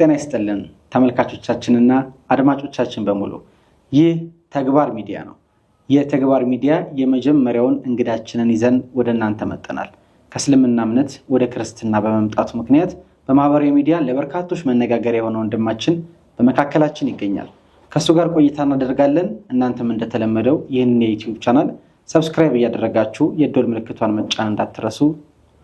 ጤና ይስጥልን ተመልካቾቻችንና አድማጮቻችን በሙሉ፣ ይህ ተግባር ሚዲያ ነው። የተግባር ሚዲያ የመጀመሪያውን እንግዳችንን ይዘን ወደ እናንተ መጥተናል። ከእስልምና እምነት ወደ ክርስትና በመምጣቱ ምክንያት በማህበራዊ ሚዲያ ለበርካቶች መነጋገሪያ የሆነ ወንድማችን በመካከላችን ይገኛል። ከእሱ ጋር ቆይታ እናደርጋለን። እናንተም እንደተለመደው ይህንን የ YouTube channel subscribe እያደረጋችሁ የደወል ምልክቷን መጫን እንዳትረሱ።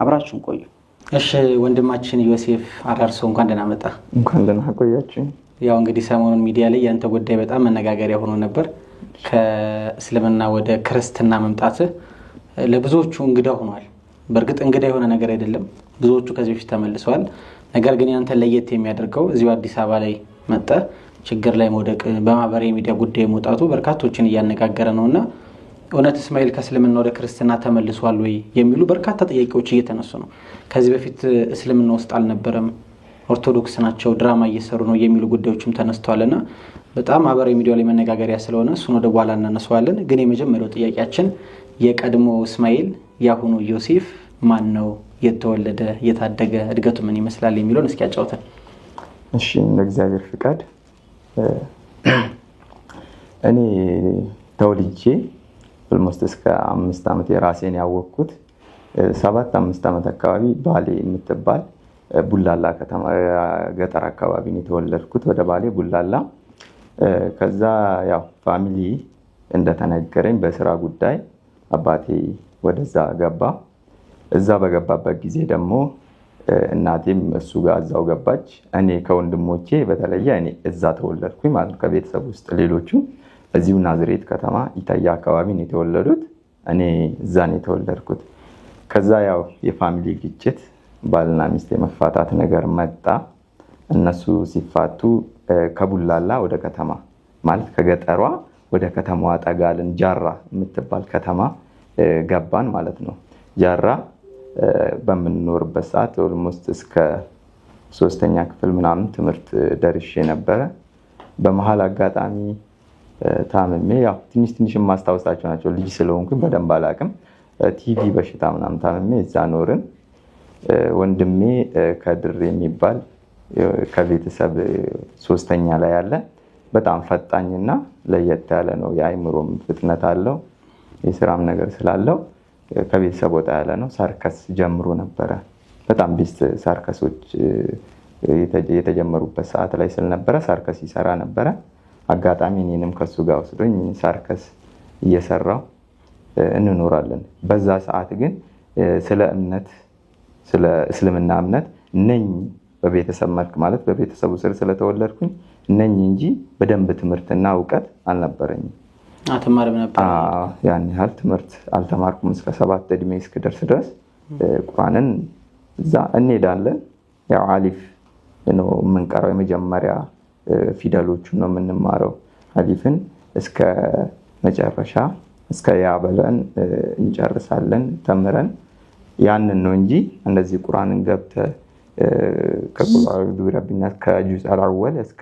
አብራችሁን ቆዩ። እሺ፣ ወንድማችን ዮሴፍ አራርሶ፣ እንኳን ደህና መጣህ። እንኳን ደህና ቆያችሁ። ያው እንግዲህ ሰሞኑን ሚዲያ ላይ ያንተ ጉዳይ በጣም መነጋገሪያ ሆኖ ነበር። ከእስልምና ወደ ክርስትና መምጣትህ ለብዙዎቹ እንግዳ ሆኗል። በእርግጥ እንግዳ የሆነ ነገር አይደለም። ብዙዎቹ ከዚህ በፊት ተመልሰዋል። ነገር ግን ያንተን ለየት የሚያደርገው እዚሁ አዲስ አበባ ላይ መጥተህ ችግር ላይ መውደቅ፣ በማህበራዊ ሚዲያ ጉዳይ መውጣቱ በርካቶችን እያነጋገረ ነው። እና እውነት እስማኤል ከእስልምና ወደ ክርስትና ተመልሷል ወይ የሚሉ በርካታ ጥያቄዎች እየተነሱ ነው። ከዚህ በፊት እስልምና ውስጥ አልነበረም፣ ኦርቶዶክስ ናቸው፣ ድራማ እየሰሩ ነው የሚሉ ጉዳዮችም ተነስተዋል። እና በጣም ማህበራዊ ሚዲያ ላይ መነጋገሪያ ስለሆነ እሱን ወደ በኋላ እናነሳዋለን። ግን የመጀመሪያው ጥያቄያችን የቀድሞ እስማኤል፣ የአሁኑ ዮሴፍ ማን ነው? የተወለደ፣ የታደገ፣ እድገቱ ምን ይመስላል የሚለውን እስኪ ያጫውተን። እሺ፣ እንደ እግዚአብሔር ፍቃድ እኔ ተወልጄ almost እስከ 5 ዓመት፣ የራሴን ያወቅኩት 7 5 ዓመት አካባቢ ባሌ የምትባል ቡላላ ከተማ ገጠር አካባቢ ነው የተወለድኩት፣ ወደ ባሌ ቡላላ። ከዛ ያው family እንደተነገረኝ በስራ ጉዳይ አባቴ ወደዛ ገባ። እዛ በገባበት ጊዜ ደግሞ እናቴም እሱ ጋር እዛው ገባች። እኔ ከወንድሞቼ በተለየ እኔ እዛ ተወለድኩኝ ማለት ነው። ከቤተሰብ ውስጥ ሌሎቹ እዚሁ ናዝሬት ከተማ ኢታያ አካባቢ ነው የተወለዱት። እኔ እዛ ነው የተወለድኩት። ከዛ ያው የ family ግጭት፣ ባልና ሚስት የመፋታት ነገር መጣ። እነሱ ሲፋቱ ከቡላላ ወደ ከተማ፣ ማለት ከገጠሯ ወደ ከተማዋ ጠጋልን፣ ጃራ የምትባል ከተማ ገባን ማለት ነው። ጃራ በምንኖርበት ሰዓት almost እስከ ሶስተኛ ክፍል ምናምን ትምህርት ደርሼ ነበረ። በመሀል አጋጣሚ ታምሜ፣ ያው ትንሽ ትንሽ የማስታውሳቸው ናቸው። ልጅ ስለሆንኩኝ በደንብ አላውቅም። ቲቢ በሽታ ምናምን ታምሜ እዛ ኖርን። ወንድሜ ከድር የሚባል ከቤተሰብ ሶስተኛ ላይ ያለ በጣም ፈጣኝና ለየት ያለ ነው። የአይምሮም ፍጥነት አለው፣ የስራም ነገር ስላለው ከቤተሰብ ወጣ ያለ ነው። ሰርከስ ጀምሮ ነበረ። በጣም best ሰርከሶች የተጀመሩበት ሰዓት ላይ ስለነበረ ሰርከስ ይሰራ ነበረ። አጋጣሚ እኔንም ከሱ ጋር ወስዶኝ ሰርከስ እየሰራው እንኖራለን። በዛ ሰዓት ግን ስለ እምነት፣ ስለ እስልምና እምነት ነኝ በቤተሰብ መልክ፣ ማለት በቤተሰቡ ስር ስለተወለድኩኝ ነኝ እንጂ በደንብ ትምህርትና እውቀት አልነበረኝም። አትማርም ነበር? ያን ያህል ትምህርት አልተማርኩም። እስከ 7 እድሜ እስክደርስ ድረስ ቁርአንን እዛ እንሄዳለን። ያው አሊፍ ነው የምንቀራው፣ የመጀመሪያ ፊደሎቹን ነው የምንማረው። አሊፍን እስከ መጨረሻ እስከ ያ ብለን እንጨርሳለን ተምረን። ያንን ነው እንጂ እንደዚህ ቁርአንን ገብተህ ከቁል አዑዙ ቢረቢናስ ከጁዝ አልአወል እስከ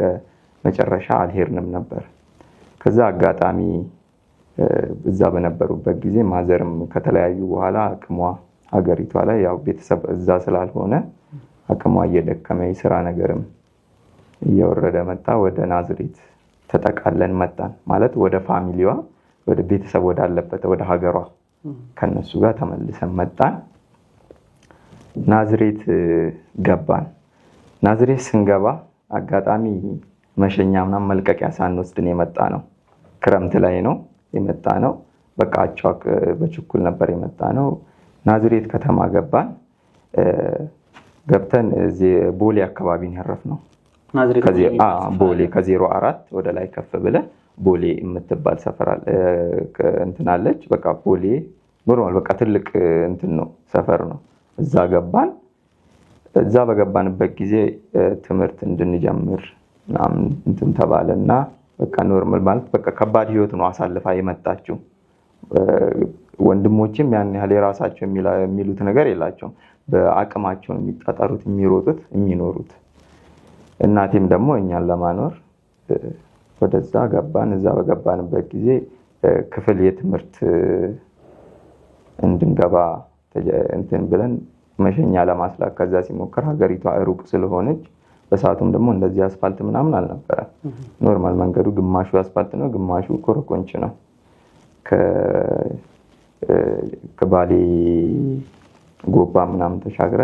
መጨረሻ አልሄድንም ነበር። ከዛ አጋጣሚ እዛ በነበሩበት ጊዜ ማዘርም ከተለያዩ በኋላ አቅሟ ሀገሪቷ ላይ ያው ቤተሰብ እዛ ስላልሆነ አቅሟ እየደከመ የስራ ነገርም እየወረደ መጣ። ወደ ናዝሬት ተጠቃለን መጣን፣ ማለት ወደ family ዋ፣ ወደ ቤተሰብ ወዳለበት ወደ ሀገሯ ከነሱ ጋር ተመልሰን መጣን። ናዝሬት ገባን። ናዝሬት ስንገባ አጋጣሚ መሸኛ ምናምን መልቀቂያ ሳንወስድ ነው የመጣነው። ክረምት ላይ ነው የመጣነው። በቃ በችኩል ነበር የመጣነው። ናዝሬት ከተማ ገባን። ገብተን ቦሌ አካባቢ ነው ያረፍነው። ቦሌ ከ04 ወደ ላይ ከፍ ብለህ ቦሌ የምትባል ሰፈር እንትን አለች። በቃ ቦሌ normal በቃ ትልቅ እንትን ነው፣ ሰፈር ነው። እዛ ገባን። እዛ በገባንበት ጊዜ ትምህርት እንድንጀምር ምናምን እንትን ተባለ እና በቃ normal፣ ማለት በቃ ከባድ ህይወት ነው አሳልፋ የመጣችው። ወንድሞችም ያን ያህል የራሳቸው የሚሉት ነገር የላቸውም። በአቅማቸው ነው የሚጣጣሩት፣ የሚሮጡት፣ የሚኖሩት። እናቴም ደግሞ እኛን ለማኖር ወደዛ ገባን። እዛ በገባንበት ጊዜ ክፍል የትምህርት እንድንገባ እንትን ብለን መሸኛ ለማስላክ ከዛ ሲሞክር ሀገሪቷ ሩቅ ስለሆነች በሰዓቱም ደግሞ እንደዚህ አስፋልት ምናምን አልነበረም። Normal መንገዱ ግማሹ አስፋልት ነው፣ ግማሹ ኮረኮንች ነው። ከባሌ ጎባ ምናምን ተሻግረ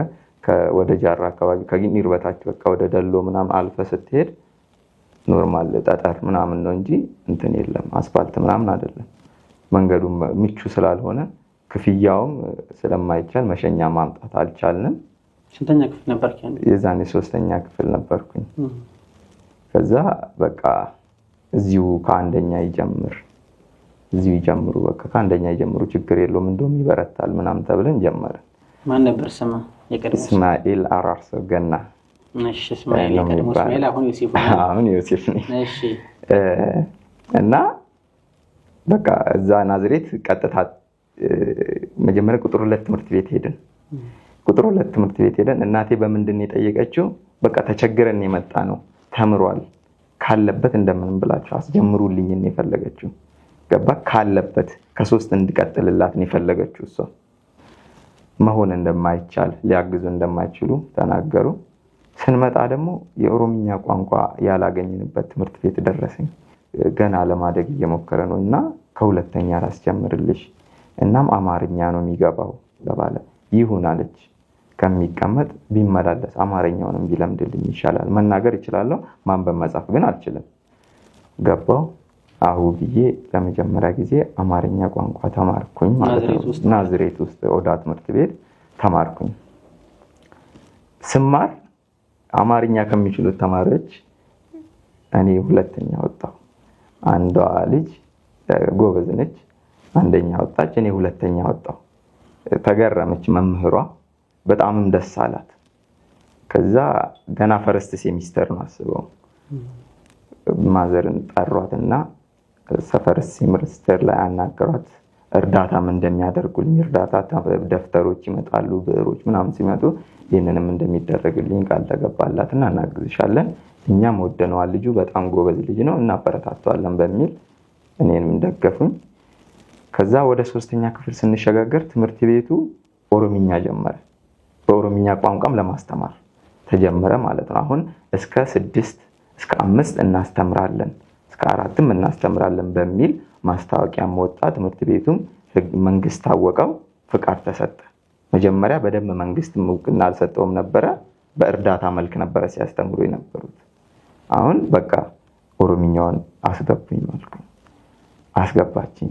ወደ ጃራ አካባቢ ከጊኒር በታች በቃ ወደ ደሎ ምናምን አልፈ ስትሄድ normal ጠጠር ምናምን ነው እንጂ እንትን የለም፣ አስፋልት ምናምን አይደለም። መንገዱ ምቹ ስላልሆነ ክፍያውም ስለማይቻል መሸኛ ማምጣት አልቻልንም። ስንተኛ ክፍል ነበርክ? የዛኔ 3ኛ ክፍል ነበርኩኝ። ከዛ በቃ እዚሁ ከአንደኛ ይጀምር እዚሁ ይጀምሩ በቃ ከአንደኛ ይጀምሩ ችግር የለውም እንደውም ይበረታል ምናምን ተብለን ጀመርን። ማን ነበር ስም? የቀድሞ እስማኤል አራርሶ ገና። እሺ እስማኤል የቀድሞ እስማኤል አሁን ዮሴፍ ነው። አሁን ዮሴፍ ነኝ። እሺ እና በቃ እዛ ናዝሬት ቀጥታ መጀመሪያ ቁጥር 2 ትምህርት ቤት ሄድን። ቁጥር 2 ትምህርት ቤት ሄደን እናቴ በምንድን ነው የጠየቀችው? በቃ ተቸግረን የመጣ ነው ተምሯል ካለበት እንደምንም ብላችሁ አስጀምሩልኝ ነው የፈለገችው። ገባ ካለበት ከ3 እንድቀጥልላት ነው የፈለገችው። እሷ መሆን እንደማይቻል ሊያግዙ እንደማይችሉ ተናገሩ። ስንመጣ ደግሞ የኦሮምኛ ቋንቋ ያላገኝንበት ትምህርት ቤት ደረሰኝ። ገና ለማደግ እየሞከረ ነው እና ከሁለተኛ ላስጀምርልሽ እናም አማርኛ ነው የሚገባው ተባለ። ይሁን አለች። ከሚቀመጥ ቢመላለስ አማርኛውንም ቢለምድልኝ ይሻላል። መናገር እችላለሁ፣ ማንበብ መጻፍ ግን አልችልም። ገባው አሁ ብዬ ለመጀመሪያ ጊዜ አማርኛ ቋንቋ ተማርኩኝ ማለት ነው። ናዝሬት ውስጥ ኦዳ ትምህርት ቤት ተማርኩኝ። ስማር አማርኛ ከሚችሉት ተማሪዎች እኔ ሁለተኛ ወጣሁ። አንዷ ልጅ ጎበዝ ነች፣ አንደኛ ወጣች፣ እኔ ሁለተኛ ወጣሁ። ተገረመች መምህሯ፣ በጣምም ደስ አላት። ከዛ ገና first semester ነው አስበው። ማዘርን ጠሯትና first semester ላይ አናገሯት። እርዳታም እንደሚያደርጉልኝ እርዳታ ደብተሮች ይመጣሉ፣ ብዕሮች ምናምን ሲመጡ ይህንንም እንደሚደረግልኝ ቃል ተገባላትና እናግዝሻለን፣ እኛም ወደነዋል፣ ልጁ በጣም ጎበዝ ልጅ ነው፣ እናበረታተዋለን በሚል እኔንም ደገፉኝ። ከዛ ወደ 3ኛ ክፍል ስንሸጋገር ትምህርት ቤቱ ኦሮምኛ ጀመረ። በኦሮምኛ ቋንቋም ለማስተማር ተጀመረ ማለት ነው። አሁን እስከ 6 እስከ 5 እናስተምራለን እስከ 4ም እናስተምራለን በሚል ማስታወቂያም ወጣ። ትምህርት ቤቱም መንግስት ታወቀው፣ ፍቃድ ተሰጠ። መጀመሪያ በደንብ መንግስት እውቅና አልሰጠውም ነበረ። በእርዳታ መልክ ነበረ ሲያስተምሩ የነበሩት። አሁን በቃ ኦሮምኛውን አስገቡኝ አልኩኝ። አስገባችኝ።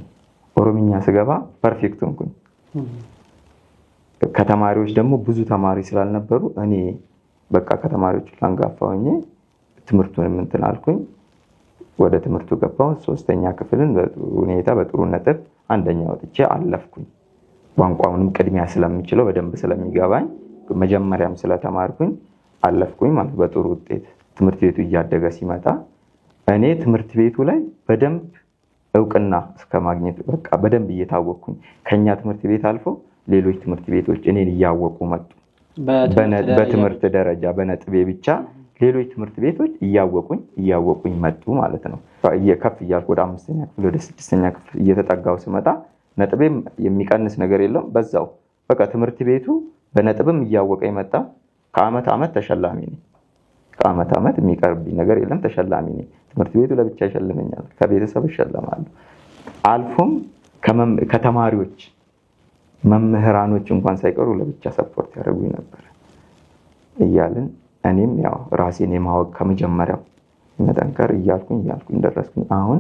ኦሮምኛ ስገባ perfect ሆንኩኝ። ከተማሪዎች ደግሞ ብዙ ተማሪ ስላልነበሩ እኔ በቃ ከተማሪዎቹ አንጋፋ ሆኜ ትምህርቱንም እንትን አልኩኝ። ወደ ትምህርቱ ገባሁ። 3ኛ ክፍልን በጥሩ ሁኔታ በጥሩ ነጥብ አንደኛ ወጥቼ አለፍኩኝ። ቋንቋውንም ቅድሚያ ስለምችለው በደንብ ስለሚገባኝ መጀመሪያም ስለተማርኩኝ አለፍኩኝ ማለት በጥሩ ውጤት። ትምህርት ቤቱ እያደገ ሲመጣ እኔ ትምህርት ቤቱ ላይ በደንብ እውቅና እስከማግኘት በቃ በደንብ እየታወቅኩኝ ከኛ ትምህርት ቤት አልፎ ሌሎች ትምህርት ቤቶች እኔን እያወቁ መጡ። በትምህርት ደረጃ በነጥቤ ብቻ ሌሎች ትምህርት ቤቶች እያወቁኝ መጡ ማለት ነው። ከፍ እያልኩ ወደ 5ኛ ክፍል ወደ 6ኛ ክፍል እየተጠጋው ስመጣ ነጥቤም የሚቀንስ ነገር የለም። በዛው በቃ ትምህርት ቤቱ በነጥብም እያወቀኝ መጣ። ከአመት አመት ተሸላሚ ነኝ። ከአመት አመት የሚቀርብኝ ነገር የለም፣ ተሸላሚ ነኝ። ትምህርት ቤቱ ለብቻ ይሸልመኛል፣ ከቤተሰብ እሸለማለሁ። አልፎም ከተማሪዎች መምህራኖች እንኳን ሳይቀሩ ለብቻ support ያደርጉኝ ነበር እያልን እኔም ያው ራሴን የማወቅ ከመጀመሪያው መጠንከር እያልኩኝ ደረስኩኝ። አሁን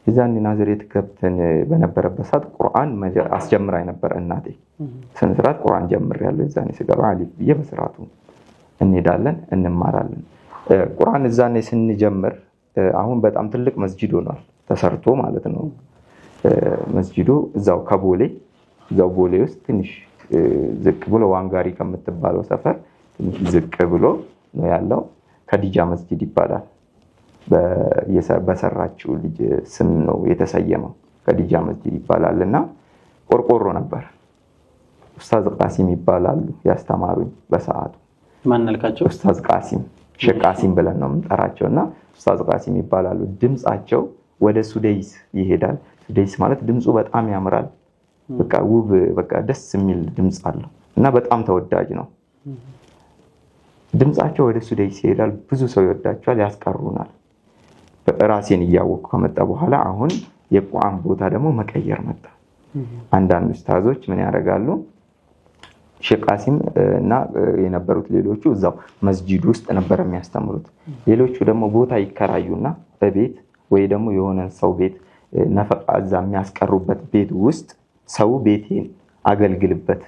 የዛኔ ናዝሬት ገብተን በነበረበት ሰዓት ቁርአን አስጀምራኝ ነበር እናቴ። ስነ ስርዓት ቁርአን ጀምሬያለሁ። የዛኔ ስገባ አሊፍ ብዬ በስርዓቱ እንሄዳለን፣ እንማራለን። ቁርአን እዛኔ ስንጀምር አሁን በጣም ትልቅ መስጂድ ሆኗል ተሰርቶ ማለት ነው። መስጂዱ እዛው ከቦሌ እዛው ቦሌ ውስጥ ትንሽ ዝቅ ብሎ ዋንጋሪ ከምትባለው ሰፈር ትንሽ ዝቅ ብሎ ነው ያለው። ከዲጃ መስጂድ ይባላል። በሰራችው ልጅ ስም ነው የተሰየመው። ከዲጃ መስጂድ ይባላል። እና ቆርቆሮ ነበር። ኡስታዝ ቃሲም ይባላሉ ያስተማሩኝ በሰዓቱ። ማን አልካቸው? ኡስታዝ ቃሲም፣ ሼህ ቃሲም ብለን ነው የምንጠራቸው። እና ኡስታዝ ቃሲም ይባላሉ። ድምጻቸው ወደ ሱደይስ ይሄዳል። ሱደይስ ማለት ድምጹ በጣም ያምራል። በቃ ውብ፣ በቃ ደስ የሚል ድምጽ አለው እና በጣም ተወዳጅ ነው። ድምፃቸው ወደ ሱደይስ ይሄዳል። ብዙ ሰው ይወዳቸዋል፣ ያስቀሩናል። ራሴን እያወቅኩ ከመጣ በኋላ አሁን የቁርአን ቦታ ደግሞ መቀየር መጣ። አንዳንድ ኡስታዞች ምን ያደርጋሉ? ሼክ ቃሲም እና የነበሩት ሌሎቹ እዛው መስጂድ ውስጥ ነበር የሚያስተምሩት። ሌሎቹ ደግሞ ቦታ ይከራዩና በቤት ወይ ደግሞ የሆነን ሰው ቤት ነፈቃ እዛ የሚያስቀሩበት ቤት ውስጥ ሰው ቤቴን አገልግልበት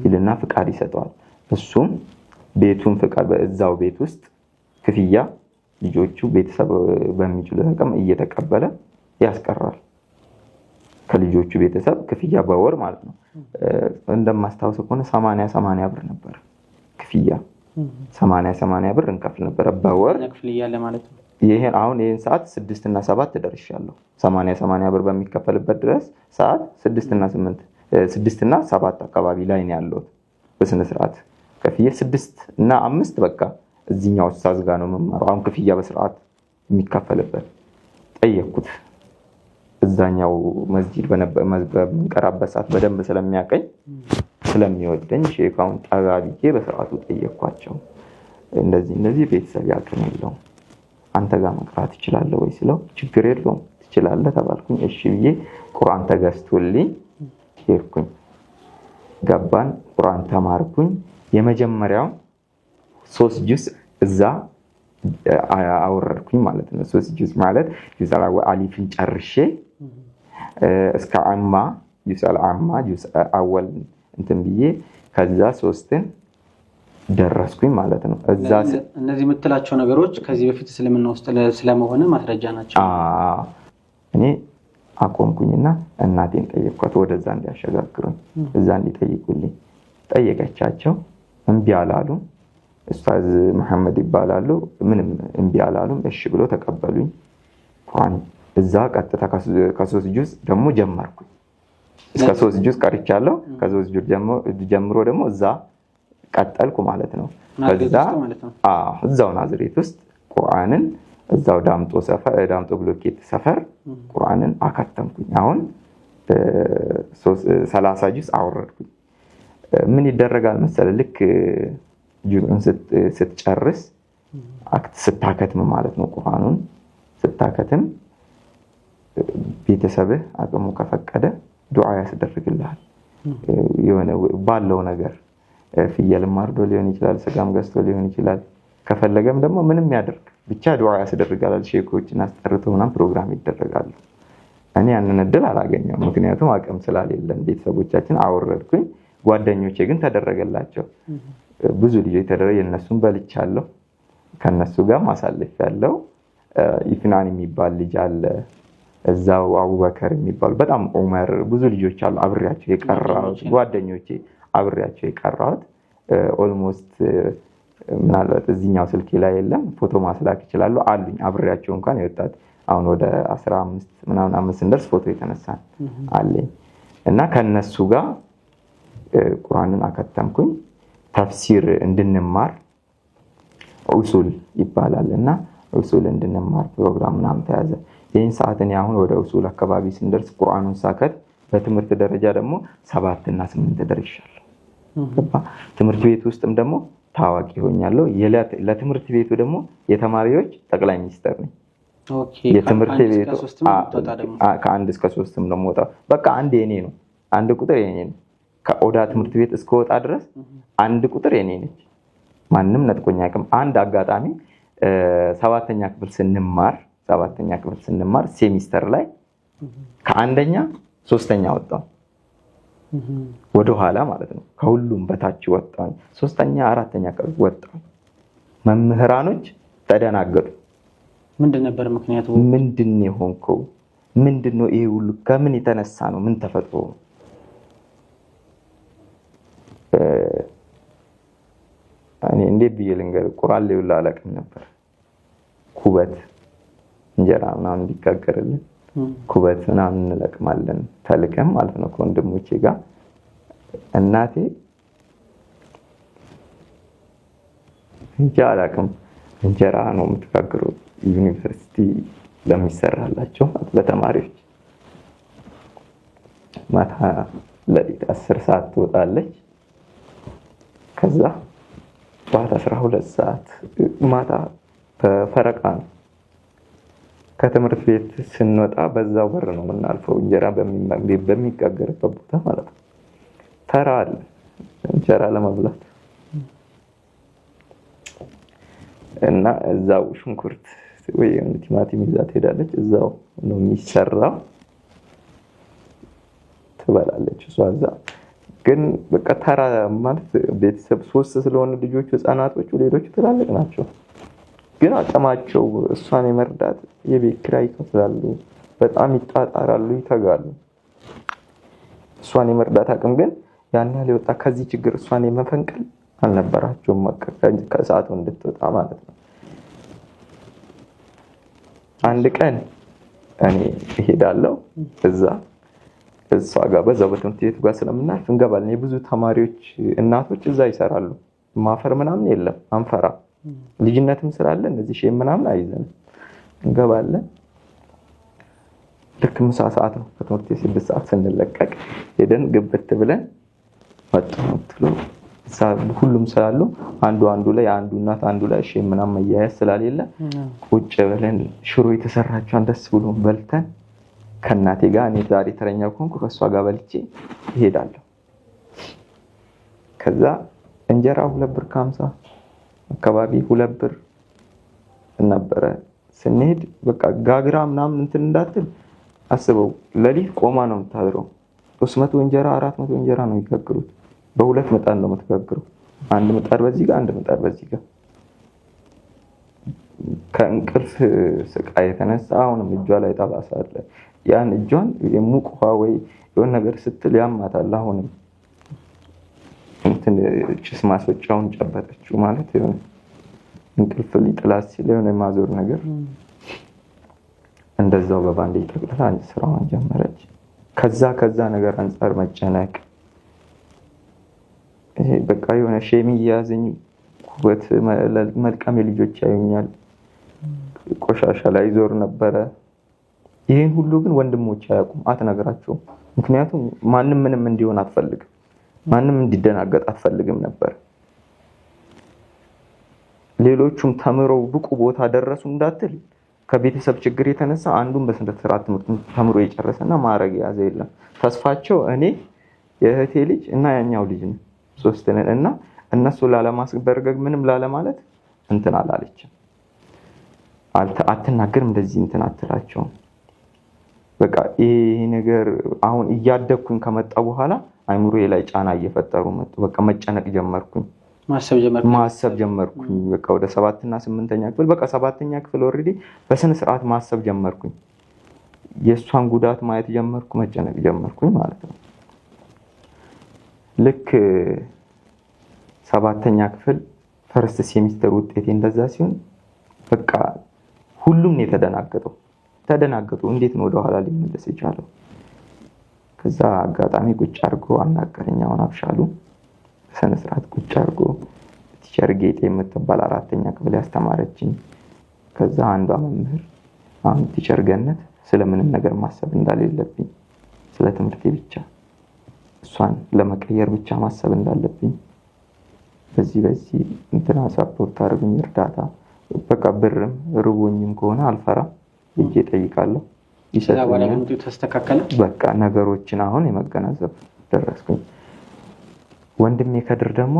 ይልና ፍቃድ ይሰጠዋል። እሱም ቤቱን ፍቃድ በእዛው ቤት ውስጥ ክፍያ ልጆቹ ቤተሰብ በሚችሉት አቅም እየተቀበለ ያስቀራል። ከልጆቹ ቤተሰብ ክፍያ በወር ማለት ነው። እንደማስታውሰው ከሆነ 80 80 ብር ነበር ክፍያ። 80 80 ብር እንከፍል ነበረ በወር። ክፍል እያለ ማለት ነው። ይሄን አሁን ይሄን ሰዓት 6 እና 7 ደርሻለሁ። 80 80 ብር በሚከፈልበት ድረስ ሰዓት 6 እና 8፣ 6 እና 7 አካባቢ ላይ ነው ያለሁት። በስነ ስርዓት ከፍዬ 6 እና 5 በቃ እዚህኛው ኡስታዝ ጋር ነው የምማረው። አሁን ክፍያ በስርዓት የሚከፈልበት ጠየቅኩት። እዛኛው መስጂድ በምንቀራበት ሰዓት በደንብ ስለሚያቀኝ ስለሚወደኝ ሼካውን ጠጋ ብዬ በስርዓቱ ጠየቅኳቸው። እንደዚህ እንደዚህ ቤተሰብ ያቅም የለውም፣ አንተ ጋር መቅራት እችላለሁ ወይ ስለው ችግር የለውም ትችላለህ ተባልኩኝ። እሺ ብዬ ቁርአን ተገዝቶልኝ ሄድኩኝ። ገባን፣ ቁርአን ተማርኩኝ። የመጀመሪያው 3 ጁዝ እዛ አወረድኩኝ ማለት ነው። 3 ጁዝ ማለት ጁዝ አሊፍን ጨርሼ እስከ አማ፣ ጁዝ አልአማ፣ ጁዝ አወል እንትን ብዬ ከዛ 3ን ደረስኩኝ ማለት ነው። እዛ እነዚህ የምትላቸው ነገሮች ከዚህ በፊት እስልምና ውስጥ ስለመሆነ ማስረጃ ናቸው። እኔ አቆምኩኝና እናቴን ጠየቅኳት፣ ወደዛ እንዲያሸጋግሩኝ እዛ እንዲጠይቁልኝ ጠየቀቻቸው። እምቢ አላሉም። ኡስታዝ መሐመድ ይባላሉ። ምንም እምቢ አላሉም። እሺ ብሎ ተቀበሉኝ። ቁርአን እዛ ቀጥታ ከ3 ጁዝ ደግሞ ጀመርኩኝ። እስከ 3 ጁዝ ቀርቻለሁ። ከ3 ጁዝ ጀምሮ ደግሞ እዛ ቀጠልኩ ማለት ነው። ከዛ እዛው ናዝሬት ውስጥ ቁርአንን እዛው ዳምጦ ሰፈር፣ ዳምጦ ብሎኬት ሰፈር ቁርአንን አከተምኩኝ። አሁን 30 ጁዝ አወረድኩኝ። ምን ይደረጋል መሰለህ? ልክ ጁዝን ስትጨርስ ስታከትም ማለት ነው፣ ቁርአኑን ስታከትም ቤተሰብህ አቅሙ ከፈቀደ ዱዓ ያስደርግልሃል። የሆነ ባለው ነገር ፍየልም አርዶ ሊሆን ይችላል፣ ስጋም ገዝቶ ሊሆን ይችላል። ከፈለገም ደግሞ ምንም ያደርግ ብቻ ዱዓ ያስደርጋል። ሼኮችን አስጠርቶ ምናምን ፕሮግራም ይደረጋሉ። እኔ ያንን እድል አላገኘውም፣ ምክንያቱም አቅም ስላሌለን ቤተሰቦቻችን። አወረድኩኝ። ጓደኞቼ ግን ተደረገላቸው። ብዙ ልጆች ተደረገ፣ የእነሱን በልቻለሁ። ከነሱ ጋር ማሳለፍ ያለው ኢፍናን የሚባል ልጅ አለ እዛው፣ አቡበከር የሚባሉ በጣም ዑመር፣ ብዙ ልጆች አሉ አብሬያቸው የቀራሁት፣ ጓደኞቼ አብሬያቸው የቀራሁት። Almost ምናልባት እዚህኛው ስልኬ ላይ የለም፣ ፎቶ ማስላክ ይችላሉ፣ አሉኝ አብሬያቸው እንኳን የወጣት አሁን ወደ 15 ምናምን ዓመት ስንደርስ ፎቶ የተነሳን አለኝ እና ከነሱ ጋር ቁርአንን አከተምኩኝ። ተፍሲር እንድንማር ኡሱል ይባላል እና ኡሱል እንድንማር ፕሮግራም ምናምን ተያዘ። ይህን ሰዓት እኔ አሁን ወደ ኡሱል አካባቢ ስንደርስ ቁርአኑን ሳከት በትምህርት ደረጃ ደግሞ 7 እና 8 ደርሻለሁ። ትምህርት ቤት ውስጥም ደግሞ ታዋቂ ሆኛለሁ። ለትምህርት ቤቱ ደግሞ የተማሪዎች ጠቅላይ ሚኒስተር ነኝ። የትምህርት ቤቱ ከ1 እስከ 3ም ነው የምወጣው። በቃ አንድ የኔ ነው፣ አንድ ቁጥር የኔ ነው። ከኦዳ ትምህርት ቤት እስከወጣ ድረስ አንድ ቁጥር የኔ ነች። ማንም ነጥቆኝ አያውቅም። አንድ አጋጣሚ 7ኛ ክፍል ስንማር ሴሚስተር ላይ ከአንደኛ ሶስተኛ ወጣሁ። ወደኋላ ማለት ነው። ከሁሉም በታች ወጣሁ። ሶስተኛ አራተኛ ወጣሁ። መምህራኖች ተደናገጡ። ምንድን ነበር ምክንያቱ? ምንድን ነው የሆንከው? ምንድን ነው ይሄ ሁሉ? ከምን የተነሳ ነው? ምን ተፈጥሮ ነው? እኔ እንዴት ብዬ ልንገርህ? ቁርአን ላይ ሁላ አላውቅም ነበር። ኩበት እንጀራ ምናምን እንዲጋገርልን ኩበት ምናምን እንለቅማለን ተልከም ማለት ነው ከወንድሞቼ ጋር። እናቴ እንጃ አላውቅም፣ እንጀራ ነው የምትጋግረው ዩኒቨርሲቲ ለሚሰራላቸው ለተማሪዎች። ማታ ለሊት 10 ሰዓት ትወጣለች። ከዛ ጠዋት 12 ሰዓት ማታ በፈረቃ ነው። ከትምህርት ቤት ስንወጣ በዛው በር ነው የምናልፈው፣ እንጀራ በሚጋገርበት ቦታ ማለት ነው። ተራ አለ እንጀራ ለመብላት እና እዛው ሽንኩርት ወይ ቲማቲም ይዛ ትሄዳለች። እዛው ነው የሚሰራው፣ ትበላለች እሷ እዛ። ግን በቃ ተራ ማለት ቤተሰብ ሶስት ስለሆነ ልጆቹ ህፃናቶቹ፣ ሌሎቹ ትላልቅ ናቸው። ግን አቅማቸው እሷን የመርዳት የቤት ኪራይ ይከፍላሉ፣ በጣም ይጣጣራሉ፣ ይተጋሉ። እሷን የመርዳት አቅም ግን ያን ያህል የወጣ ከዚህ ችግር እሷን የመፈንቀል አልነበራቸውም። ከሰዓቱ እንድትወጣ ማለት ነው። አንድ ቀን እኔ እሄዳለሁ እዛ እሷ ጋር በዛው በትምህርት ቤቱ ጋር ስለምናልፍ እንገባለን። የብዙ ተማሪዎች እናቶች እዛ ይሰራሉ። ማፈር ምናምን የለም፣ አንፈራ። ልጅነትም ስላለ እነዚህ shame ምናምን አይዘንም። እንገባለን። ልክ ምሳ ሰዓት ነው። ከትምህርት ቤት 6 ሰዓት ስንለቀቅ ሄደን ግብት ብለን መጡ ትሎ ሁሉም ስላሉ አንዱ አንዱ ላይ አንዱ እናት አንዱ ላይ shame ምናምን መያያዝ ስላሌለ ቁጭ ብለን ሽሮ የተሰራቸውን ደስ ብሎ በልተን ከእናቴ ጋር እኔ ዛሬ ተረኛ ከሆንኩ ከእሷ ጋር በልቼ እሄዳለሁ። ከዛ እንጀራ 2 ብር ከ50 አካባቢ 2 ብር ነበረ። ስንሄድ በቃ ጋግራ ምናምን እንትን እንዳትል አስበው፣ ሌሊት ቆማ ነው የምታድረው። 300 እንጀራ 400 እንጀራ ነው የሚጋግሩት። በሁለት ምጣድ ነው የምትጋግረው። አንድ ምጣድ በዚህ ጋር፣ አንድ ምጣድ በዚህ ጋር። ከእንቅልፍ ስቃይ የተነሳ አሁንም እጇ ላይ ጠባሳ አለ። ያን እጇን የሙቅ ውሃ ወይ የሆነ ነገር ስትል ያማታል። አሁንም እንትን ጭስ ማስወጫውን ጨበጠችው ማለት የሆነ እንቅልፍ ሊጥላት ሲል የሆነ የማዞር ነገር እንደዛው በባንዴጅ ጠቅልላ ስራዋን ጀመረች። ከዛ ነገር አንጻር መጨነቅ ይሄ በቃ የሆነ shame እየያዘኝ ኩበት መልቀም የልጆች ያዩኛል። ቆሻሻ ላይ ዞር ነበረ። ይህን ሁሉ ግን ወንድሞች አያውቁም፣ አትነግራቸውም። ምክንያቱም ማንም ምንም እንዲሆን አትፈልግም፣ ማንም እንዲደናገጥ አትፈልግም ነበር። ሌሎቹም ተምረው ብቁ ቦታ ደረሱ እንዳትል ከቤተሰብ ችግር የተነሳ አንዱን በስነ ስርዓት ትምህርት ተምሮ የጨረሰና ማዕረግ የያዘ የለም። ተስፋቸው እኔ የእህቴ ልጅ እና ያኛው ልጅ ነው፣ ሶስት ነን። እና እነሱ ላለማስበርገግ ምንም ላለማለት እንትን አላለችም፣ አትናገርም፣ እንደዚህ እንትን አትላቸውም። በቃ ይሄ ነገር አሁን እያደግኩኝ ከመጣ በኋላ አይምሮዬ ላይ ጫና እየፈጠሩ መጡ። በቃ መጨነቅ ጀመርኩኝ፣ ማሰብ ጀመርኩኝ። በቃ ወደ 7ና 8ኛ ክፍል በቃ 7ኛ ክፍል already በስነ ስርዓት ማሰብ ጀመርኩኝ። የእሷን ጉዳት ማየት ጀመርኩ፣ መጨነቅ ጀመርኩኝ ማለት ነው። ልክ 7ኛ ክፍል first semester ውጤቴ እንደዛ ሲሆን በቃ ሁሉም ነው የተደናገጠው። ተደናገጡ። እንዴት ነው ወደኋላ ሊመለስ የቻለው? ከዛ አጋጣሚ ቁጭ አድርጎ አናገረኝ። አሁን አብሻሉ በስነ ስርዓት ቁጭ አድርጎ teacher ጌጤ የምትባል 4ኛ ክፍል ያስተማረችኝ፣ ከዛ አንዷ መምህር አሁን teacher ገነት ስለምንም ነገር ማሰብ እንዳሌለብኝ ስለ ትምህርቴ ብቻ እሷን ለመቀየር ብቻ ማሰብ እንዳለብኝ በዚህ በዚህ እንትና support አድርጉኝ፣ እርዳታ በቃ ብርም ርቦኝም ከሆነ አልፈራም እጄ እጠይቃለሁ፣ ይሰጡኛል። ተስተካከለ። በቃ ነገሮችን አሁን የመገናዘብ ደረስኩኝ። ወንድሜ ከድር ደግሞ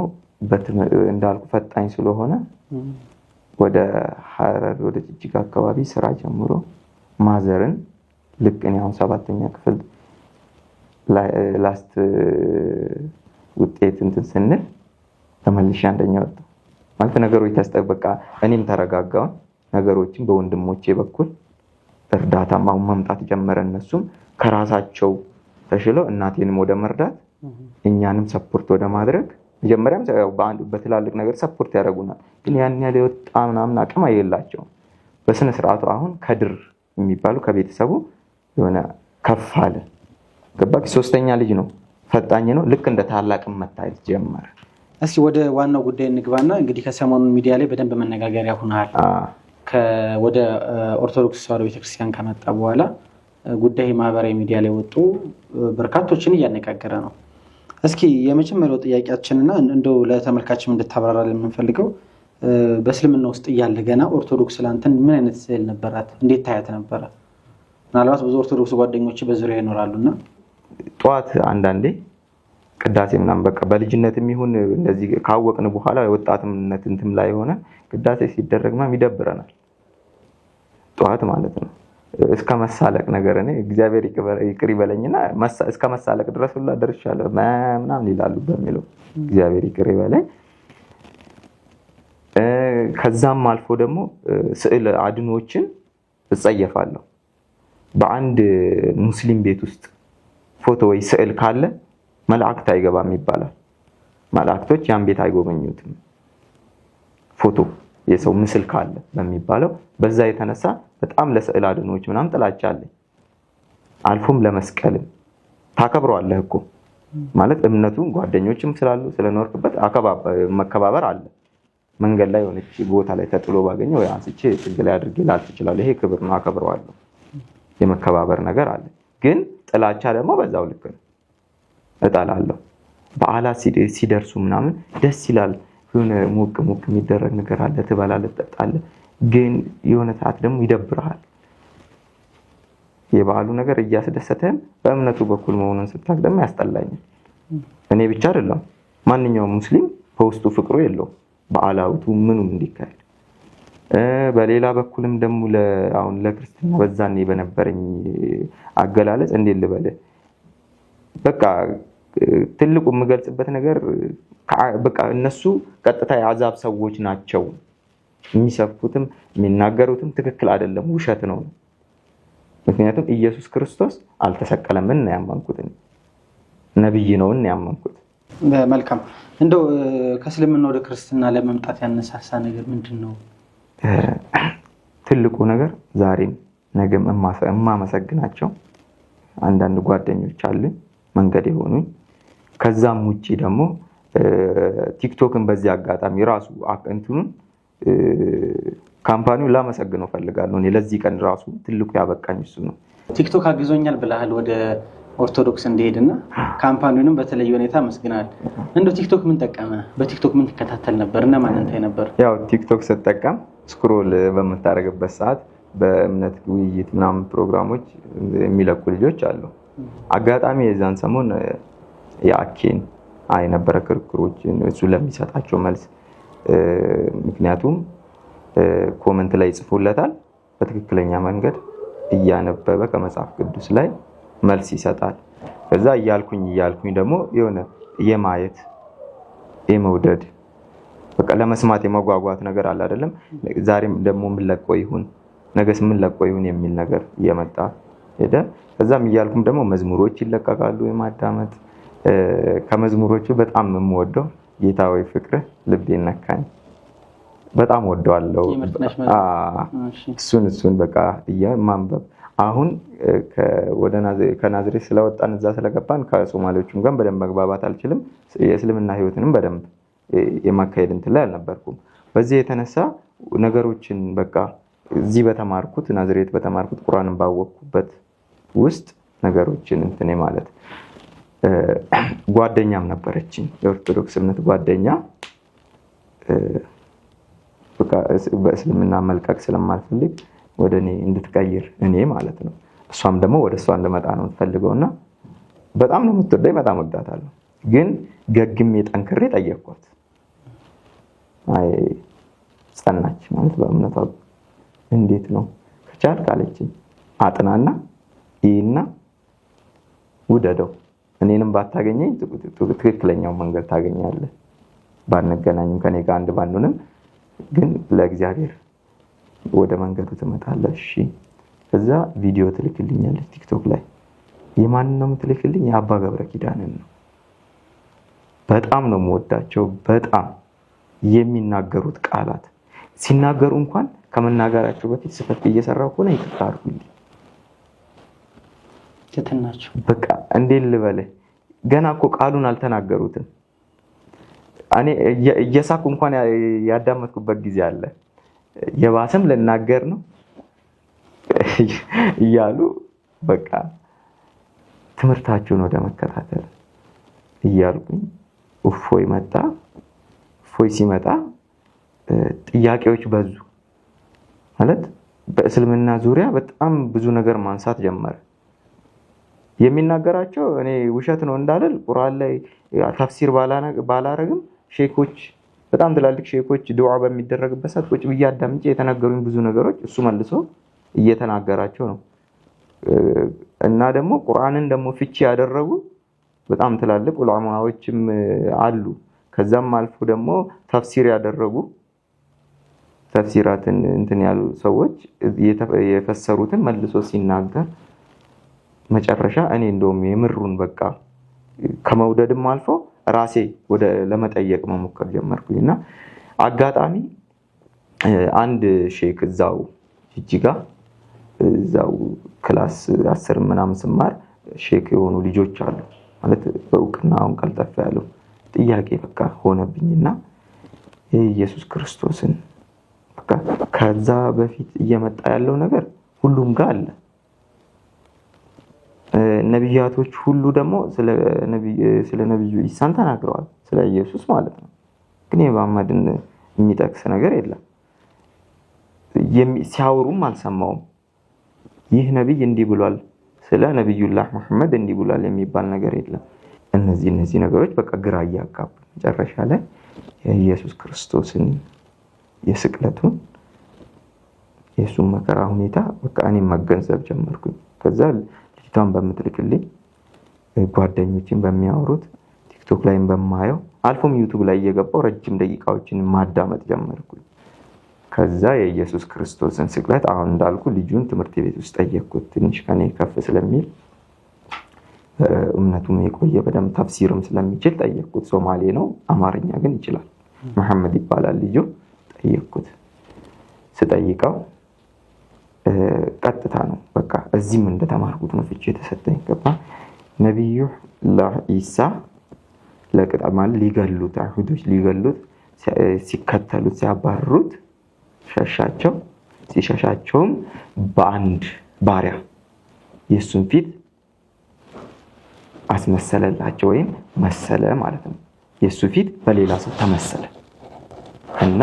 እንዳልኩ ፈጣኝ ስለሆነ ወደ ሐረር ወደ ጅጅጋ አካባቢ ስራ ጀምሮ ማዘርን ልክ እኔ አሁን 7ኛ ክፍል last ውጤት እንትን ስንል ተመልሼ አንደኛ ወጣሁ። ማለት ነገሮች ተስጠበቃ፣ እኔም ተረጋጋሁ። ነገሮችን በወንድሞቼ በኩል እርዳታም አሁን መምጣት ጀመረ። እነሱም ከራሳቸው ተሽለው እናቴንም ወደ መርዳት እኛንም support ወደ ማድረግ፣ መጀመሪያም በትላልቅ ነገር support ያደርጉናል፣ ግን ያን ያህል የወጣ ምናምን አቅም የላቸውም። በስነ ስርዓቱ አሁን ከድር የሚባሉ ከቤተሰቡ የሆነ ከፍ አለ። ገባክ? 3ኛ ልጅ ነው፣ ፈጣኝ ነው። ልክ እንደ ታላቅም መታየት ጀመረ። እስኪ ወደ ዋናው ጉዳይ እንግባና እንግዲህ ከሰሞኑን ሚዲያ ላይ በደንብ መነጋገሪያ ሆኗል። ወደ ኦርቶዶክስ ተዋሕዶ ቤተክርስቲያን ከመጣ በኋላ ጉዳይ ማህበራዊ ሚዲያ ላይ ወጡ በርካቶችን እያነጋገረ ነው። እስኪ የመጀመሪያው ጥያቄያችንና እንደው ለተመልካችም እንድታብራራ የምንፈልገው በእስልምና ውስጥ እያለ ገና ኦርቶዶክስ ላንተን ምን አይነት ስዕል ነበራት? እንዴት ታያት ነበረ? ምናልባት ብዙ ኦርቶዶክስ ጓደኞች በዙሪያ ይኖራሉና ጠዋት አንዳንዴ ቅዳሴ ምናምን በቃ በልጅነትም ይሁን እንደዚህ ካወቅን በኋላ ወጣትነት እንትም ላይ የሆነ ቅዳሴ ሲደረግ ምናምን ይደብረናል። ጠዋት ማለት ነው እስከ መሳለቅ ነገር እኔ እግዚአብሔር ይቅር ይበለኝና እስከ መሳለቅ ድረስ ሁላ ደርሻለሁ ምናምን ይላሉ በሚለው እግዚአብሔር ይቅር ይበለኝ። ከዛም አልፎ ደግሞ ስዕል አድኖችን እጸየፋለሁ። በአንድ ሙስሊም ቤት ውስጥ ፎቶ ወይ ስዕል ካለ መላእክት አይገባም ይባላል። መላእክቶች ያን ቤት አይጎበኙትም። ፎቶ የሰው ምስል ካለ በሚባለው በዛ የተነሳ በጣም ለስዕል አድኖች ምናምን ጥላቻ አለኝ። አልፎም ለመስቀልም ታከብረዋለህ እኮ ማለት እምነቱ ጓደኞችም ስላሉ ስለኖርክበት መከባበር አለ። መንገድ ላይ የሆነች ቦታ ላይ ተጥሎ ባገኘ ወይ አንስቼ ጥግ ላይ አድርጌ ላልፍ እችላለሁ። ይሄ ክብር ነው፣ አከብረዋለሁ። የመከባበር ነገር አለ። ግን ጥላቻ ደግሞ በዛው ልክ ነው፣ እጠላለሁ። በዓላት ሲደርሱ ምናምን ደስ ይላል። የሆነ ሞቅ ሞቅ የሚደረግ ነገር አለ፣ ትበላለህ፣ ትጠጣለህ። ግን የሆነ ሰዓት ደግሞ ይደብርሃል። የበዓሉ ነገር እያስደሰተህም በእምነቱ በኩል መሆኑን ስታውቅ ደግሞ ያስጠላኛል። እኔ ብቻ አይደለም፣ ማንኛውም ሙስሊም በውስጡ ፍቅሩ የለውም በዓላቱ ምኑም እንዲካሄድ። በሌላ በኩልም ደግሞ አሁን ለክርስትና በዛኔ በነበረኝ አገላለጽ እንዴት ልበልህ፣ በቃ ትልቁ የምገልጽበት ነገር በቃ እነሱ ቀጥታ የአዛብ ሰዎች ናቸው። የሚሰብኩትም የሚናገሩትም ትክክል አይደለም፣ ውሸት ነው። ምክንያቱም ኢየሱስ ክርስቶስ አልተሰቀለም እና ያመንኩት ነብይ ነው እና ያመንኩት። መልካም። እንደው ከእስልምና ወደ ክርስትና ለመምጣት ያነሳሳ ነገር ምንድን ነው? ትልቁ ነገር ዛሬም ነገም የማመሰግናቸው አንዳንድ ጓደኞች አሉኝ መንገድ የሆኑኝ። ከዛም ውጭ ደግሞ ቲክቶክን በዚህ አጋጣሚ ራሱ እንትኑን company ውን ላመሰግነው ፈልጋለሁ። እኔ ለዚህ ቀን ራሱ ትልቁ ያበቃኝ እሱ ነው። ቲክቶክ አግዞኛል ብለሃል ወደ ኦርቶዶክስ እንዲሄድና company ውንም በተለየ ሁኔታ አመስግናል። እንደው ቲክቶክ ምን ጠቀመ? በቲክቶክ ምን ትከታተል ነበር እና ማንን ታይ ነበር? ያው ቲክቶክ ስጠቀም scroll በምታደርግበት ሰዓት በእምነት ውይይት ምናምን ፕሮግራሞች የሚለቁ ልጆች አሉ። አጋጣሚ የዛን ሰሞን የአኬን የነበረ ክርክሮችን እሱ ለሚሰጣቸው መልስ ምክንያቱም comment ላይ ጽፎለታል። በትክክለኛ መንገድ እያነበበ ከመጽሐፍ ቅዱስ ላይ መልስ ይሰጣል። ከዛ እያልኩኝ ደግሞ የሆነ የማየት የመውደድ በቃ ለመስማት የመጓጓት ነገር አለ አይደለም። ዛሬም ደግሞ ምን ለቆ ይሁን ነገስ ምን ለቆ ይሁን የሚል ነገር እየመጣ ሄደ። ከዛም እያልኩም ደግሞ መዝሙሮች ይለቀቃሉ የማዳመጥ ከመዝሙሮቹ በጣም የምወደው ጌታ ወይ ፍቅርህ ልቤን ነካኝ በጣም ወደዋለሁ። እሱን በቃ ማንበብ አሁን ከናዝሬት ስለወጣን እዛ ስለገባን ከሶማሌዎቹም ጋር በደንብ መግባባት አልችልም። የእስልምና ሕይወትንም በደንብ የማካሄድ እንትን ላይ አልነበርኩም። በዚህ የተነሳ ነገሮችን በቃ እዚህ በተማርኩት ናዝሬት በተማርኩት ቁርአንን ባወቅኩበት ውስጥ ነገሮችን እንትን ማለት ጓደኛም ነበረችኝ የኦርቶዶክስ እምነት ጓደኛ። በቃ በእስልምና መልቀቅ ስለማልፈልግ ወደ እኔ እንድትቀይር እኔ ማለት ነው። እሷም ደግሞ ወደ እሷ እንድመጣ ነው የምትፈልገውና በጣም ነው የምትወደኝ፣ በጣም ወዳታለሁ። ግን ገግሜ ጠንክሬ ጠየቅኳት። አይ ጸናች ማለት በእምነቷ። እንዴት ነው ከቻልክ አለችኝ፣ አጥናና ይህና ውደደው፣ እኔንም ባታገኘኝ ትክክለኛው መንገድ ታገኛለህ። ባንገናኝም ከኔ ጋር አንድ ባንሆንም ግን ለእግዚአብሔር ወደ መንገዱ ትመጣለህ። እሺ። ከዛ ቪዲዮ ትልክልኛለች ቲክቶክ ላይ። የማንን ነው የምትልክልኝ? የአባ ገብረ ኪዳንን ነው። በጣም ነው የምወዳቸው። በጣም የሚናገሩት ቃላት ሲናገሩ እንኳን ከመናገራቸው በፊት ስህተት እየሰራሁ ከሆነ ይቅርታ አድርጉልኝ። ትትናቸው በቃ እንዴት ልበልህ፣ ገና እኮ ቃሉን አልተናገሩትም። እኔ እየሳኩ እንኳን ያዳመጥኩበት ጊዜ አለ። የባሰም ልናገር ነው እያሉ በቃ ትምህርታቸውን ወደ መከታተል እያልኩኝ እፎይ መጣ። እፎይ ሲመጣ ጥያቄዎች በዙ። ማለት በእስልምና ዙሪያ በጣም ብዙ ነገር ማንሳት ጀመረ። የሚናገራቸው እኔ ውሸት ነው እንዳልል ቁርአን ላይ ተፍሲር ባላረግም ሼኮች፣ በጣም ትላልቅ ሼኮች ዱዓ በሚደረግበት ሰዓት ቁጭ ብዬ አዳምጬ የተናገሩኝ ብዙ ነገሮች እሱ መልሶ እየተናገራቸው ነው። እና ደግሞ ቁርአንን ደግሞ ፍቺ ያደረጉ በጣም ትላልቅ ዑለማዎችም አሉ። ከዛም አልፎ ደግሞ ተፍሲር ያደረጉ፣ ተፍሲራትን እንትን ያሉ ሰዎች የፈሰሩትን መልሶ ሲናገር መጨረሻ እኔ እንደውም የምሩን በቃ ከመውደድም አልፎ ራሴ ወደ ለመጠየቅ መሞከር ጀመርኩኝ። እና አጋጣሚ አንድ ሼክ እዛው ጅጅጋ እዛው class 10 ምናምን ስማር ሼክ የሆኑ ልጆች አሉ፣ ማለት በእውቅና አሁን ቀልጠፍ ያሉ። ጥያቄ በቃ ሆነብኝና የኢየሱስ ክርስቶስን በቃ ከዛ በፊት እየመጣ ያለው ነገር ሁሉም ጋር አለ። ነቢያቶች ሁሉ ደግሞ ስለ ነቢዩ ኢሳን ተናግረዋል፣ ስለ ኢየሱስ ማለት ነው። ግን የመሐመድን የሚጠቅስ ነገር የለም። ሲያወሩም አልሰማውም። ይህ ነቢይ እንዲህ ብሏል፣ ስለ ነቢዩላህ መሐመድ እንዲህ ብሏል የሚባል ነገር የለም። እነዚህ ነገሮች በቃ ግራ እያጋቡ መጨረሻ ላይ የኢየሱስ ክርስቶስን የስቅለቱን የእሱን መከራ ሁኔታ በቃ እኔም መገንዘብ ጀመርኩኝ። ከዛ ልጅቷን በምትልክልኝ፣ ጓደኞችን በሚያወሩት፣ ቲክቶክ ላይም በማየው፣ አልፎም ዩቱብ ላይ እየገባው ረጅም ደቂቃዎችን ማዳመጥ ጀመርኩኝ። ከዛ የኢየሱስ ክርስቶስን ስቅለት አሁን እንዳልኩ ልጁን ትምህርት ቤት ውስጥ ጠየቅኩት። ትንሽ ከኔ ከፍ ስለሚል፣ እምነቱም የቆየ፣ በደንብ ተፍሲርም ስለሚችል ጠየቅኩት። ሶማሌ ነው፣ አማርኛ ግን ይችላል። መሐመድ ይባላል ልጁ። ጠየቅኩት። ስጠይቀው ቀጥታ ነው በቃ እዚህም እንደተማርኩት ነው ፍቺ የተሰጠኝ። ገባ ነቢዩላህ ኢሳ ለቅጣት ማለት ሊገሉት፣ አይሁዶች ሊገሉት ሲከተሉት ሲያባርሩት ሸሻቸው። ሲሸሻቸውም በአንድ ባሪያ የእሱን ፊት አስመሰለላቸው ወይም መሰለ ማለት ነው። የእሱ ፊት በሌላ ሰው ተመሰለ እና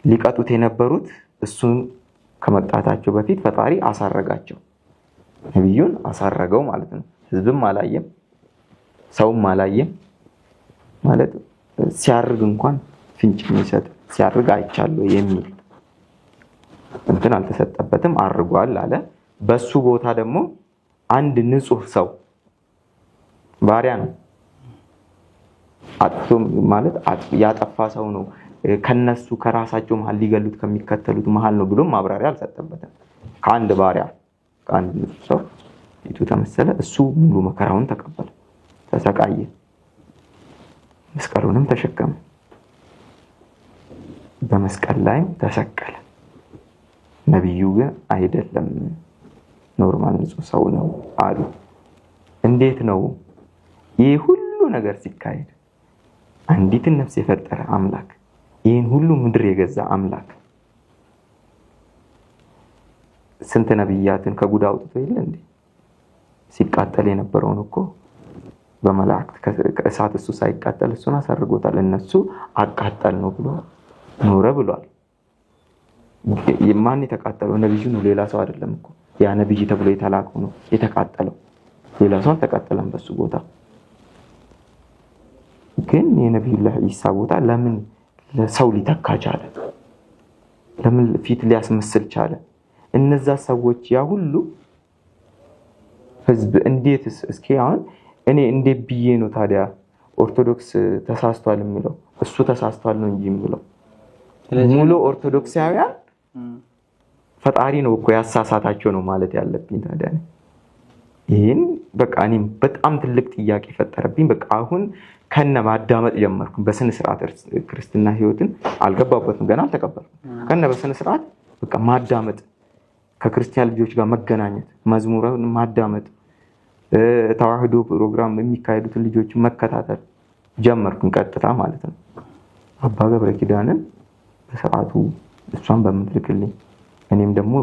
ሊቀጡት የነበሩት እሱን ከመቅጣታቸው በፊት ፈጣሪ አሳረጋቸው። ነቢዩን አሳረገው ማለት ነው። ህዝብም አላየም፣ ሰውም አላየም። ማለት ሲያርግ እንኳን ፍንጭ የሚሰጥ ሲያርግ አይቻለሁ የሚል እንትን አልተሰጠበትም። አርጓል አለ። በሱ ቦታ ደግሞ አንድ ንጹህ ሰው፣ ባሪያ ነው፣ አጥፍቶ ማለት ያጠፋ ሰው ነው፣ ከነሱ ከራሳቸው መሀል ሊገሉት ከሚከተሉት መሀል ነው ብሎ ማብራሪያ አልሰጠበትም። ከአንድ ባሪያ፣ ከአንድ ንጹህ ሰው ፊቱ ተመሰለ። እሱ ሙሉ መከራውን ተቀበለ፣ ተሰቃየ፣ መስቀሉንም ተሸከመ፣ በመስቀል ላይም ተሰቀለ። ነቢዩ ግን አይደለም፣ normal ንጹህ ሰው ነው አሉ። እንዴት ነው ይህ ሁሉ ነገር ሲካሄድ አንዲትን ነፍስ የፈጠረ አምላክ፣ ይህን ሁሉ ምድር የገዛ አምላክ ስንት ነቢያትን ከጉድ አውጥቶ የለ እንዴ? ሲቃጠል የነበረውን እኮ በመላእክት ከእሳት እሱ ሳይቃጠል እሱን አሳርጎታል። እነሱ አቃጠል ነው ብሎ ኖረ ብሏል። ማን የተቃጠለው? ነብዩ ነው፣ ሌላ ሰው አይደለም እኮ። ያ ነብይ ተብሎ የተላከው ነው የተቃጠለው። ሌላ ሰው አልተቃጠለም በሱ ቦታ። ግን የነቢዩላህ ኢሳ ቦታ ለምን ለሰው ሊተካ ቻለ? ለምን ፊት ሊያስመስል ቻለ? እነዛ ሰዎች፣ ያ ሁሉ ህዝብ እንዴትስ፣ እስኪ አሁን እኔ እንዴት ብዬ ነው ታዲያ ኦርቶዶክስ ተሳስቷል የሚለው? እሱ ተሳስቷል ነው እንጂ የሚለው። ሙሉ ኦርቶዶክሳውያን ፈጣሪ ነው እኮ ያሳሳታቸው ነው ማለት ያለብኝ ታዲያ። ይህን በቃ እኔም በጣም ትልቅ ጥያቄ ፈጠረብኝ። በቃ አሁን ከነ ማዳመጥ ጀመርኩ። በስነ ስርዓት ክርስትና ህይወትን አልገባበትም፣ ገና አልተቀበልኩም። ከነ በስነ ስርዓት በቃ ማዳመጥ፣ ከክርስቲያን ልጆች ጋር መገናኘት፣ መዝሙርን ማዳመጥ፣ ተዋህዶ ፕሮግራም የሚካሄዱትን ልጆች መከታተል ጀመርኩኝ፣ ቀጥታ ማለት ነው። አባ ገብረ ኪዳንን በሰዓቱ እሷን በምትልክልኝ እኔም ደግሞ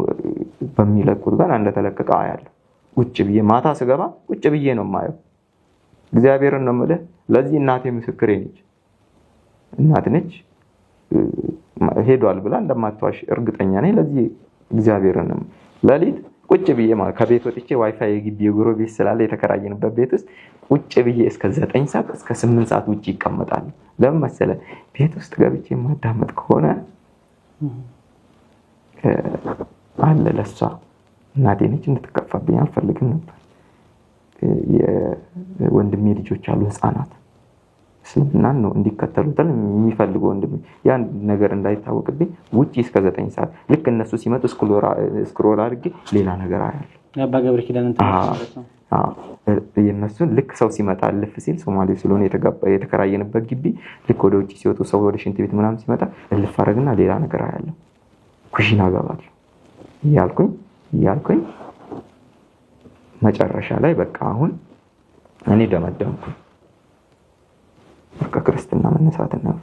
በሚለቁት ጋር እንደተለቀቀ አያለሁ። ቁጭ ብዬ ማታ ስገባ ቁጭ ብዬ ነው የማየው። እግዚአብሔርን ነው የምልህ። ለዚህ እናቴ ምስክሬ ነች። እናት ነች። ሄዷል ብላ እንደማትዋሽ እርግጠኛ ነኝ። ለዚህ እግዚአብሔርን ነው። ሌሊት ቁጭ ብዬ ማለት ከቤት ወጥቼ ዋይፋይ የግቢ የጎረቤት ስላለ የተከራየንበት ቤት ውስጥ ቁጭ ብዬ እስከ 9 ሰዓት፣ እስከ 8 ሰዓት ውጭ ይቀመጣሉ። ለምን መሰለህ? ቤት ውስጥ ገብቼ የማዳመጥ ከሆነ አለ ለሷ እናቴ ነች፣ እንድትከፋብኝ አልፈልግም ነበር። የወንድሜ ልጆች አሉ፣ ህፃናት፣ እስልምናን ነው እንዲከተሉት የሚፈልጉ ወንድሜ። ያን ነገር እንዳይታወቅብኝ ውጭ እስከ 9 ሰዓት ልክ እነሱ ሲመጡ scroll አድርጌ ሌላ ነገር አያለሁ። የአባ ገብረ ኪዳንን ትምህርት ማለት ነው። የእነሱን ልክ ሰው ሲመጣ እልፍ ሲል፣ ሶማሌ ስለሆነ የተከራየንበት ግቢ፣ ልክ ወደ ውጭ ሲወጡ፣ ሰው ወደ ሽንት ቤት ምናምን ሲመጣ እልፍ አደረግና ሌላ ነገር አያለሁ። ኩሽና እገባለሁ። እያልኩኝ እያልኩኝ መጨረሻ ላይ በቃ አሁን እኔ ደመደምኩኝ። በቃ ክርስትና መነሳት ነው።